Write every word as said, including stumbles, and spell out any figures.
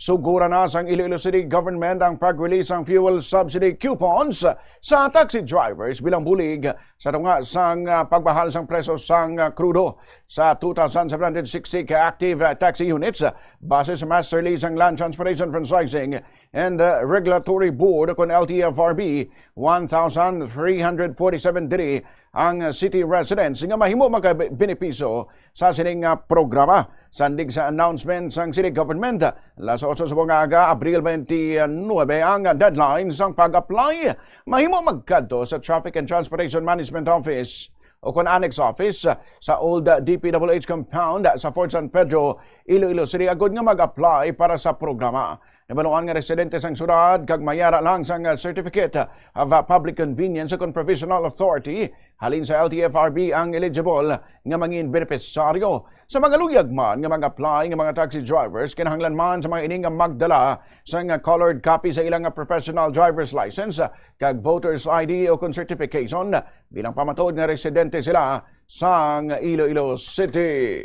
Sugura na sang Iloilo City Government ang pag-release sang fuel subsidy coupons sa taxi drivers bilang bulig sa tunga sang, ah, pagmahal sang presyo sang, ah, krudo sa two thousand seven hundred sixty ka active, ah, taxi units, ah, base sa Master Lease sang Land Transportation Franchising and, ah, Regulatory Board o kon L T F R B one thousand three hundred forty-seven diri ang city residents nga mahimo makabenepisyo sa sining, ah, programa. Sandig sa announcement sang city government, alas otso sa buong aga, Abril twenty-nine, ang deadline sang pag-apply. Mahimo magkadto sa Traffic and Transportation Management Office o kon Annex Office sa old D P W H compound sa Fort San Pedro, Iloilo City, agod nga mag-apply para sa programa. Nabaluan nga residente sang syudad kag mayara lang sang certificate of public convenience o kon professional authority halin sa L T F R B ang eligible nga mangin benepisyaryo. Sa mga luyag man nga mag-apply nga mga taxi drivers, kinahanglan man sa mga ini nga magdala sang colored copy sa ilang professional driver's license kag voter's I D o kon certification bilang pamatuod nga residente sila sang Iloilo City.